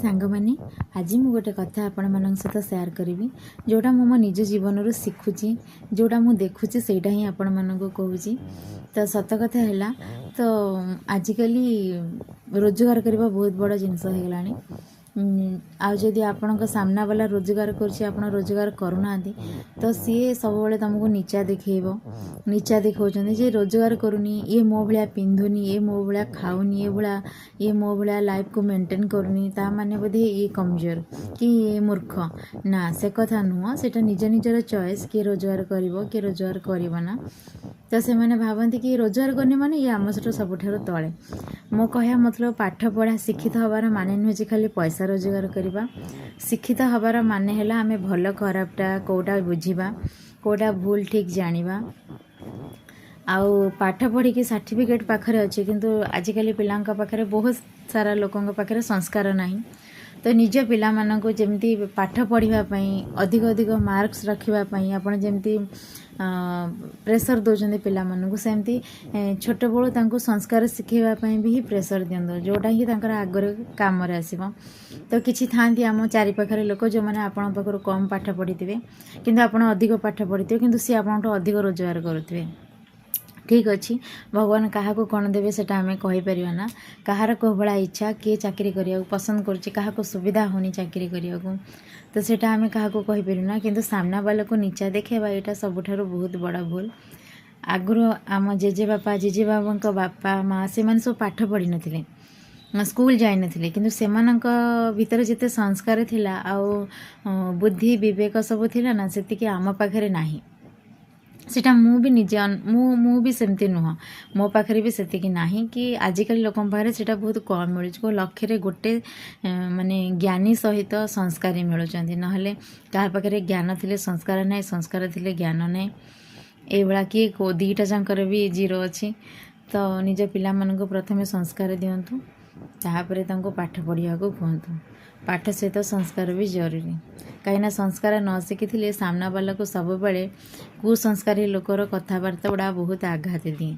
ସାଙ୍ଗମାନେ, ଆଜି ମୁଁ ଗୋଟେ କଥା ଆପଣମାନଙ୍କ ସହିତ ସେୟାର କରିବି, ଯେଉଁଟା ମୁଁ ମୋ ନିଜ ଜୀବନରୁ ଶିଖୁଛି, ଯେଉଁଟା ମୁଁ ଦେଖୁଛି, ସେଇଟା ହିଁ ଆପଣମାନଙ୍କୁ କହୁଛି। ତ ସତ କଥା ହେଲା, ତ ଆଜିକାଲି ରୋଜଗାର କରିବା ବହୁତ ବଡ଼ ଜିନିଷ ହେଇଗଲାଣି। ଆଉ ଯଦି ଆପଣଙ୍କ ସାମ୍ନା ବାଲା ରୋଜଗାର କରୁଛି, ଆପଣ ରୋଜଗାର କରୁନାହାନ୍ତି, ତ ସିଏ ସବୁବେଳେ ତୁମକୁ ନିଚା ଦେଖେଇବ। ନିଚା ଦେଖାଉଛନ୍ତି ଯେ ରୋଜଗାର କରୁନି, ଇଏ ମୋ ଭଳିଆ ପିନ୍ଧୁନି, ଇଏ ମୋ ଭଳିଆ ଖାଉନି, ଇଏ ମୋ ଭଳିଆ ଲାଇଫକୁ ମେଣ୍ଟେନ୍ କରୁନି, ତା ମାନେ ବୋଧେ ଇଏ କମଜୋର କି ଇଏ ମୂର୍ଖ। ନା, ସେ କଥା ନୁହଁ। ସେଇଟା ନିଜ ନିଜର ଚଏସ୍, କିଏ ରୋଜଗାର କରିବ, କିଏ ରୋଜଗାର କରିବ ନା। ତ ସେମାନେ ଭାବନ୍ତି କି ରୋଜଗାର କରୁନି ମାନେ ଇଏ ଆମ ସେଠୁ ସବୁଠାରୁ ତଳେ। ମୋ କହିବା ମତଲବ, ପାଠ ପଢ଼ା ଶିକ୍ଷିତ ହେବାର ମାନେ ନୁହେଁ ଯେ ଖାଲି ପଇସା ରୋଜଗାର କରିବା। ଶିକ୍ଷିତ ହେବାର ମାନେ ହେଲା ଆମେ ଭଲ ଖରାପଟା କେଉଁଟା ବୁଝିବା, କେଉଁଟା ଭୁଲ ଠିକ୍ ଜାଣିବା। ଆଉ ପାଠ ପଢ଼ିକି ସାର୍ଟିଫିକେଟ୍ ପାଖରେ ଅଛି, କିନ୍ତୁ ଆଜିକାଲି ପିଲାଙ୍କ ପାଖରେ, ବହୁତ ସାରା ଲୋକଙ୍କ ପାଖରେ ସଂସ୍କାର ନାହିଁ। ତ ନିଜ ପିଲାମାନଙ୍କୁ ଯେମିତି ପାଠ ପଢ଼ିବା ପାଇଁ, ଅଧିକ ଅଧିକ ମାର୍କସ୍ ରଖିବା ପାଇଁ ଆପଣ ଯେମିତି ପ୍ରେସର୍ ଦେଉଛନ୍ତି ପିଲାମାନଙ୍କୁ, ସେମିତି ଛୋଟବେଳୁ ତାଙ୍କୁ ସଂସ୍କାର ଶିଖେଇବା ପାଇଁ ବି ହିଁ ପ୍ରେସର୍ ଦିଅନ୍ତୁ, ଯେଉଁଟା ହିଁ ତାଙ୍କର ଆଗରେ କାମରେ ଆସିବ। ତ କିଛି ଥାଆନ୍ତି ଆମ ଚାରିପାଖରେ ଲୋକ, ଯେଉଁମାନେ ଆପଣଙ୍କ ପାଖରୁ କମ୍ ପାଠ ପଢ଼ିଥିବେ, କିନ୍ତୁ ଆପଣ ଅଧିକ ପାଠ ପଢ଼ିଥିବେ, କିନ୍ତୁ ସିଏ ଆପଣଙ୍କଠୁ ଅଧିକ ରୋଜଗାର କରୁଥିବେ। ଠିକ୍ ଅଛି, ଭଗବାନ କାହାକୁ କ'ଣ ଦେବେ ସେଇଟା ଆମେ କହିପାରିବା ନା। କାହାର କେଉଁ ଭଳିଆ ଇଚ୍ଛା, କିଏ ଚାକିରି କରିବାକୁ ପସନ୍ଦ କରୁଛି, କାହାକୁ ସୁବିଧା ହେଉନି ଚାକିରି କରିବାକୁ, ତ ସେଇଟା ଆମେ କାହାକୁ କହିପାରିବୁ ନା। କିନ୍ତୁ ସାମ୍ନାବାଲାକୁ ନିଚା ଦେଖେଇବା, ଏଇଟା ସବୁଠାରୁ ବହୁତ ବଡ଼ ଭୁଲ। ଆଗରୁ ଆମ ଜେଜେବାପା, ଜେଜେବାବାଙ୍କ ବାପା ମା, ସେମାନେ ସବୁ ପାଠ ପଢ଼ିନଥିଲେ, ସ୍କୁଲ ଯାଇନଥିଲେ, କିନ୍ତୁ ସେମାନଙ୍କ ଭିତରେ ଯେତେ ସଂସ୍କାର ଥିଲା ଆଉ ବୁଦ୍ଧି ବିବେକ ସବୁ ଥିଲା ନା, ସେତିକି ଆମ ପାଖରେ ନାହିଁ। ସେଇଟା ମୁଁ ବି ନିଜେ ମୁଁ ବି ସେମିତି ନୁହଁ, ମୋ ପାଖରେ ବି ସେତିକି ନାହିଁ କି ଆଜିକାଲି ଲୋକଙ୍କ ପାଖରେ ସେଇଟା ବହୁତ କମ୍ ମିଳୁଛି। କେଉଁ ଲକ୍ଷରେ ଗୋଟେ ମାନେ ଜ୍ଞାନୀ ସହିତ ସଂସ୍କାରୀ ମିଳୁଛନ୍ତି। ନହେଲେ କାହା ପାଖରେ ଜ୍ଞାନ ଥିଲେ ସଂସ୍କାର ନାହିଁ, ସଂସ୍କାର ଥିଲେ ଜ୍ଞାନ ନାହିଁ। ଏଇଭଳିଆ କିଏ କେଉଁ ଦୁଇଟା ଯାଙ୍କର ବି ଜିରୋ ଅଛି। ତ ନିଜ ପିଲାମାନଙ୍କୁ ପ୍ରଥମେ ସଂସ୍କାର ଦିଅନ୍ତୁ, ତାପରେ ତାଙ୍କୁ ପାଠ ପଢ଼ିବାକୁ କୁହନ୍ତୁ। ପାଠ ସହିତ ସଂସ୍କାର ବି ଜରୁରୀ, କାହିଁକିନା ସଂସ୍କାର ନ ଶିଖିଥିଲେ ସାମ୍ନାବାଲାକୁ ସବୁବେଳେ କୁସଂସ୍କାରୀ ଲୋକର କଥାବାର୍ତ୍ତା ଗୁଡ଼ା ବହୁତ ଆଘାତ ଦିଏ।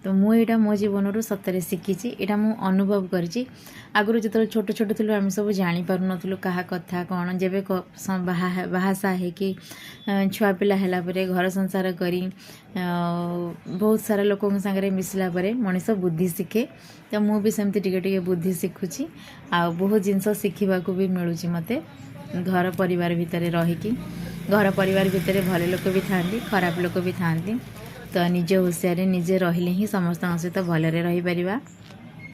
ତ ମୁଁ ଏଇଟା ମୋ ଜୀବନରୁ ସତରେ ଶିଖିଛି, ଏଇଟା ମୁଁ ଅନୁଭବ କରିଛି। ଆଗରୁ ଯେତେବେଳେ ଛୋଟ ଛୋଟ ଥିଲୁ, ଆମେ ସବୁ ଜାଣିପାରୁନଥିଲୁ କାହା କଥା କ'ଣ। ଯେବେ ବାହା ବାହାସାହା ହେଇକି ଛୁଆ ପିଲା ହେଲା ପରେ, ଘର ସଂସାର କରି ବହୁତ ସାରା ଲୋକଙ୍କ ସାଙ୍ଗରେ ମିଶିଲା ପରେ ମଣିଷ ବୁଦ୍ଧି ଶିଖେ। ତ ମୁଁ ବି ସେମିତି ଟିକେ ଟିକେ ବୁଦ୍ଧି ଶିଖୁଛି ଆଉ ବହୁତ ଜିନିଷ ଶିଖିବାକୁ ବି ମିଳୁଛି ମୋତେ ଘର ପରିବାର ଭିତରେ ରହିକି। ଘର ପରିବାର ଭିତରେ ଭଲ ଲୋକ ବି ଥାଆନ୍ତି, ଖରାପ ଲୋକ ବି ଥାଆନ୍ତି। ତ ନିଜ ହୁସିଆରେ ନିଜେ ରହିଲେ ହିଁ ସମସ୍ତଙ୍କ ସହିତ ଭଲରେ ରହିପାରିବା।